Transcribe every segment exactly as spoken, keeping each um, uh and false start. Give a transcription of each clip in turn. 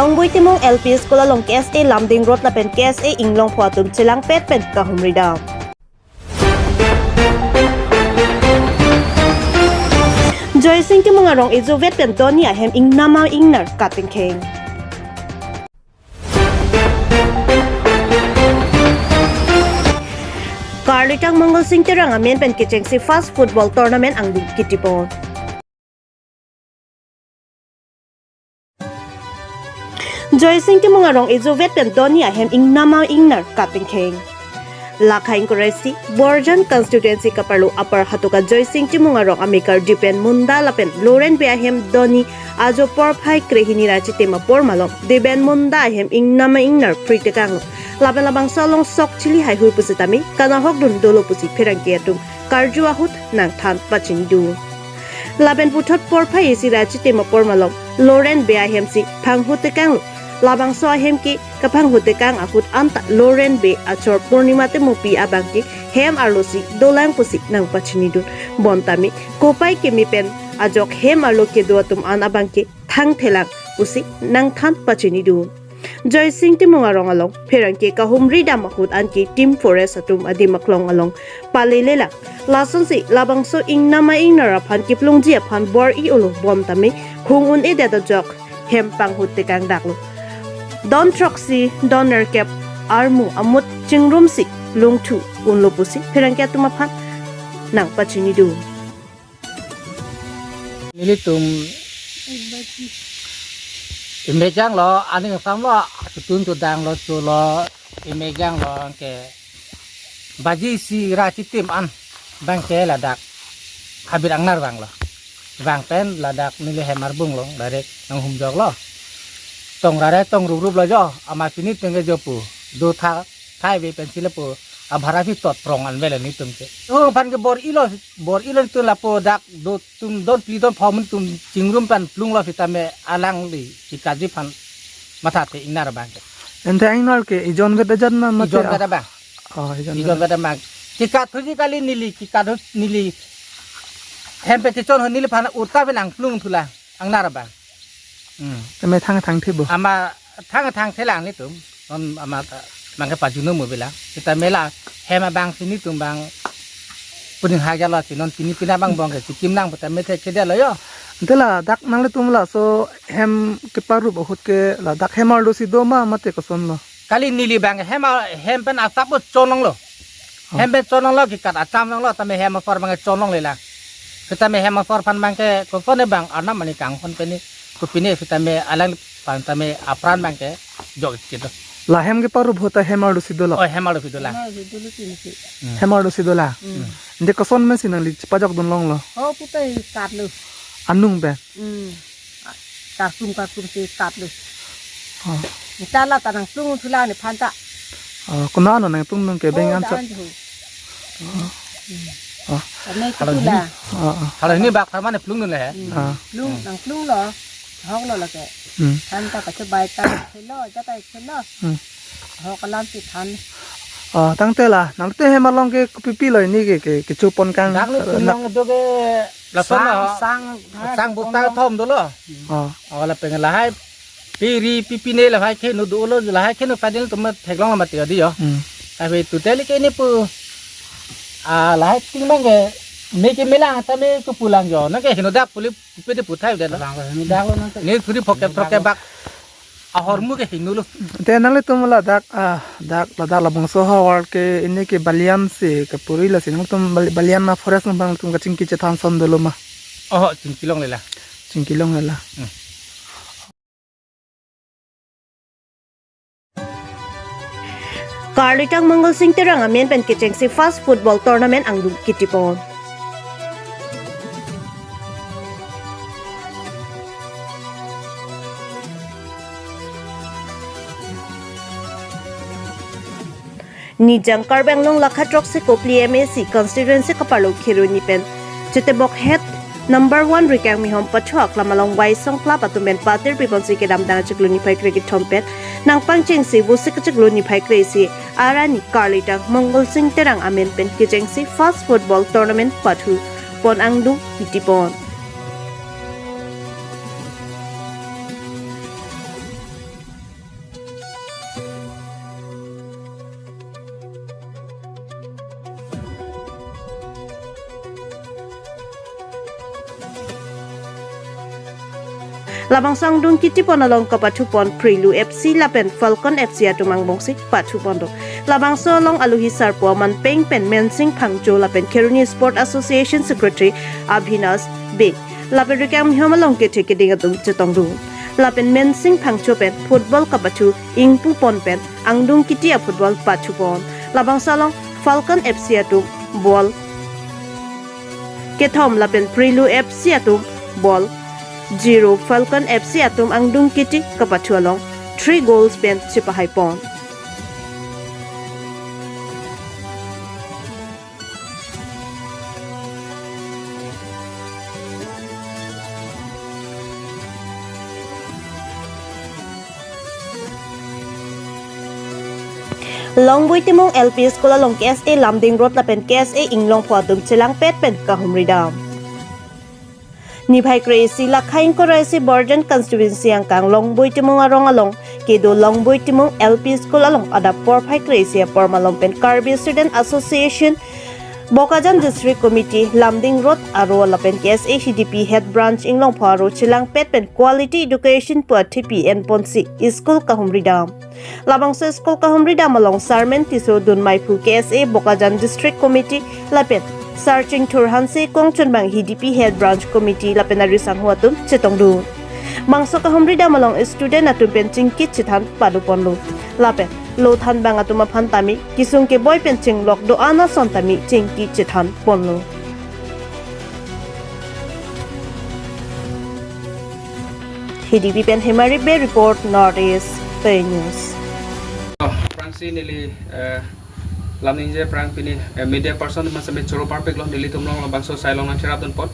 Ongboi Timung L P School along K S A Lumding Road lapen K S A Inglongpho atum chelangpet pen kahumri dam. Joysing Timung arong ejovet pen doni ahem ingnama ingnar katengkheng. Karlitang Mongol Sing Terang amen pen kechengsi first football tournament angdeng kitipon. Joysing Timung arong ejovet pen doni ahem ingnama ingnar katengkheng. Lakha ingkoi ra isi Borjan constituency kaparlo Upper Hatoka Joysing Timung arong amekar Dipen Munda lapen Loren Bey ahem doni ajo porphai krehini ra chitim apor malom Dipen Munda ahem ingnama ingnar phri tekanglo. Lapen labangso along sok chili haihui pusitame kanahokdun dolo pusi pherangke atum karju ahut nangthan pachinidun. Lapen puthot porphai isi ra chitim apor malom Loren Bey ahem si phanghu tekanglo. Labangso ahem ke kaphanghu tekang ahut anta Loren Bey achor Purnima Timungpi abang ke hem arlo si dolang pusi nangpachinidun. Bontame kopai keme pen ajok hem arlo kedo atum an abang ke thangthelang pusi nangthan pachinidun. Joysing Timung arong along pherangke kahumri dam ahut anke Team Forest atum adim aklong along palelela. Lasonsi labangso ingnama ingnar aphan kiplungji aphan bor-i-olo, bontame hung un-edet ajok hem phanghu tekang daklo. Don throksi don nerkep armu amut chingrumsi lungthu unlo pusi pherangke atum aphan nangpachinidun. Nelitum imejang lo, aning samlo, chutun chudang lo, chulo, imejang lo, ke baji isi ra chitim an, bang ke ladak habit angnar vanglo. Vang pen ladak neli hem arbung lo, direct nanghumjoklo. Tong rare tong rup rup lo jo, amat pini tengke jo pu. Do tha, thai ve pen sila pu. Abhara phi tot prong an vele nelitum ke. Oh, phan ke bor-i lo, bor-i lo nelitum lapu dak do tum don phli don pho mun tum chingrum pen plunglo sitame alangli si kaji phan matha te ingnar abang ke. Ante ingnar ke ijon vet ajan ma mate Ijon a- vet abang. Oh, ijon Ijon vet. Vet abang. Kikat thuji kali neli, kikat hus neli. Hem pen kechon ho neliphan urta pen nangplung thulang, ingnar abang. Hmm. Tame thang thangthe bo. Ama thang thangthelang nelitum. Non ama, eh, mangke pajunu mo bilang. Sitame la hem abang si nelitum bang puning haja lo si non pini pina bang bong ke chikim lang puta methe chede lo jo. Ante ladak nanglitum laso hem keparup ahut ke ladak hem arlo si do ma mate koson lo? Kali neli bang hem a-, hem pen asap bo chonong lo. Oh. Hem pen chonong lo, kikat acham nong lo, tame hem afor bang chonong lela. Sitame hem afor phan bang ke koson ne bang arnam mani kangphon peni, kopine sitame alang phan tame apran bang ke jok kit lo. La hem keparup ahut ta hem arlo si do lo. Oh, hem arlo si do la. Hem arlo si do lo pini si. Hmm. Hem arlo si do la. Hmm. Ante koson me si nangli chipajokdun longlo? Oh, putai kat lo. Anung pen? Hmm. Kartum kartum si kat lo. Oh. Nita la ta nangplung thulang nephan ta. Oh, konat no nangplung nung ke beng Oh, ansat. Dan tu. Oh. Kami Halo itu hini. Lah. Oh, oh. Halo hini bak tharman plung dun le he. Hmm. Ah. Plung, nangplung lo. Hok lo lake. Hmm. Than ta kachebai ta khelo, ja ta khelo. Hmm. Hok alam si than. Oh, tangte la, nangte hem along ke kopipi lo hini ke, ke, kechopon kang. Dak lo tum nang do ke lason sang, lo. Sang, sang bukta thom dolo. Oh. Oh, lapen lahai piri pipi ne lahai kheno dolo, lahai kheno padel tum theklong mati adi jo. Hmm. Tapi tuteli ke ini pu, ah, lahai ting bang ke, me ke melang tame kepulang jo. Nang ke heno dak puli pede puthai delo. Lang ko heno dak lo nang ke. Ne thuri phoke throke bak. Ahormu ke heno lo. Te nanglitum ladak, ah, dak, ladak labangso havar ke ini ke balian si kepuri lasi nangtum bal-, balian ma forest nang bang tum kachingki chethan son dolo ma? Oh, chingki longlela. Chingki longlela. Hmm. Karlitang Mongol Sing Terang amen pen kechengsi first football tournament angdeng kitipon. Nijang Karbi Anglong lakha throksi kopli M A C constituency kaparlo Kheroni pen Chetebok het number one Rikang Mihom pathu aklam along Waisong Club atum pen patir piponsi kedamtang achiklo niphai kre kethom pen nangpangchengsi Vosik achiklo niphai kre isi arni Karlitang Mongol Sing Terang amen pen kechengsi first football tournament pathupon angdeng kitipon. Labangso angdung kiti pon along kapathu pon Prilu F C lapen Falcon F C atum angbongsi pathu pon do. Labangso along alohi sarpo aman peng pen Mensing Phangcho lapen Kheroni Sport Association Secretary Abhinas Bey lapen rikang mihom along kethe keding atum chetong do. Lapen Mensing Phangcho pen football kapathu ingpu pon pen angdung kiti a football pathu pon. Labangso along Falcon F C atum ball kethom lapen Prilu F C atum ball zero, Falcon F C atum angdung kiti kapathu along three goals pen chepahai pon. Longboi Timung L P School along K S A Lumding Road lapen K S A Inglongpho atum chelangpet pen kahumri dam. Niphai kre-isi lakhain kre-isi Borjan constituency angkang Longboi Timung arong along kedo Longboi Timung L P School along adap porphai kre-isi apor malom pen Karbi Student Association, Bokajan District Committee, Lumding Road aro lapen K S A H D P Head Branch Inglongpho aro chelangpet pen quality education pu athepi enponsi school kahumri dam. Labangso school kahumri dam along Sarmen Tisso dunmai phu K S A Bokajan District Committee lapen Sar Chingthur Hanse kongchunbang H D P Head Branch Committee lapen ari sangho atum chetong dun. Bangso kahumri dam along student atum pen chingki chethan pado ponlo. Lapen lo thanbang atum aphan tame kesung keboi pen chinglok do-an ason tame chingki chethan ponlo. H D P pen Hemari Bey report, North East Today News. Aphrangsi neli, eh, lam ningje aphrang pini, eh, media person atum sitame choro parpiklo, nelitum along labangso asai along nangcherap dun pon.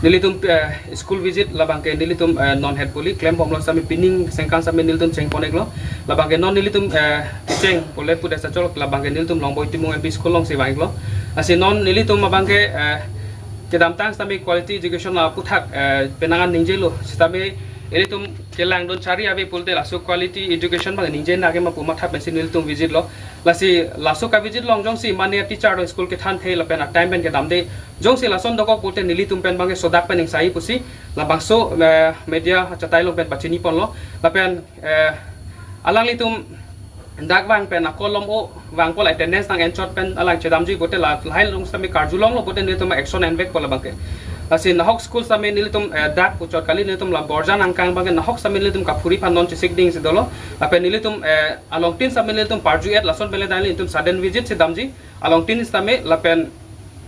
Nelitum, eh, school visit labangke nelitum, eh, non het puli klem bomlo sitame pining sengkan sitame nelitum cheng pon-iklo. Labangke non nelitum, eh, cheng pule pudet sa chorok labangke nelitum Longboi Timung L P School alongsi vang-iklo. Lasi non nelitum abangke, eh, kedamtang sitame quality education la aphuthak, eh, penang an ningjelo. Sitame ilitum kelang dun chari ave pulote laso quality education abang ningje nangji ma pu matha pensi nelitum visit lo. Lasi laso kavisit along jongsi mane teacher do school kethanthe lapen a time pen kedamde jongsi lason dokok pulote nelitum pen abangke sodak pen ingsai pusi labangso, eh, media achatai along pen pachini ponlo. Lapen, eh, alanglitum dak vang pen akolom o vang pol attendance nang enchot pen alang chedamji pulote la lahai along sitame karjulonglo pulote nelitum action envek pol abangke. Lasi nahok school sitame nelitum, eh, dak puchot kali, nelitum la Borjan angkang abangke nahok sitame nelitum kaphuri aphan non chesik dingsi dolo. Lapen nelitum, eh, alongtin sitame nelitum parju-et lason pen le dai nelitum sudden visit si damji. Alongtin sitame lapen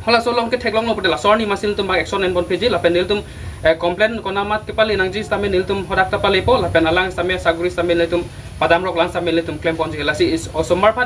halaso along ketheklonglo pulote laso arni masi nelitum abang action enpon piji lapen nelitum, eh, complaint kona amat kepale nangji sitame nelitum hadak ta palepo lapen alang sitame saguri sitame nelitum padamrok lang sitame nelitum klem ponji. Lasi osomar aphan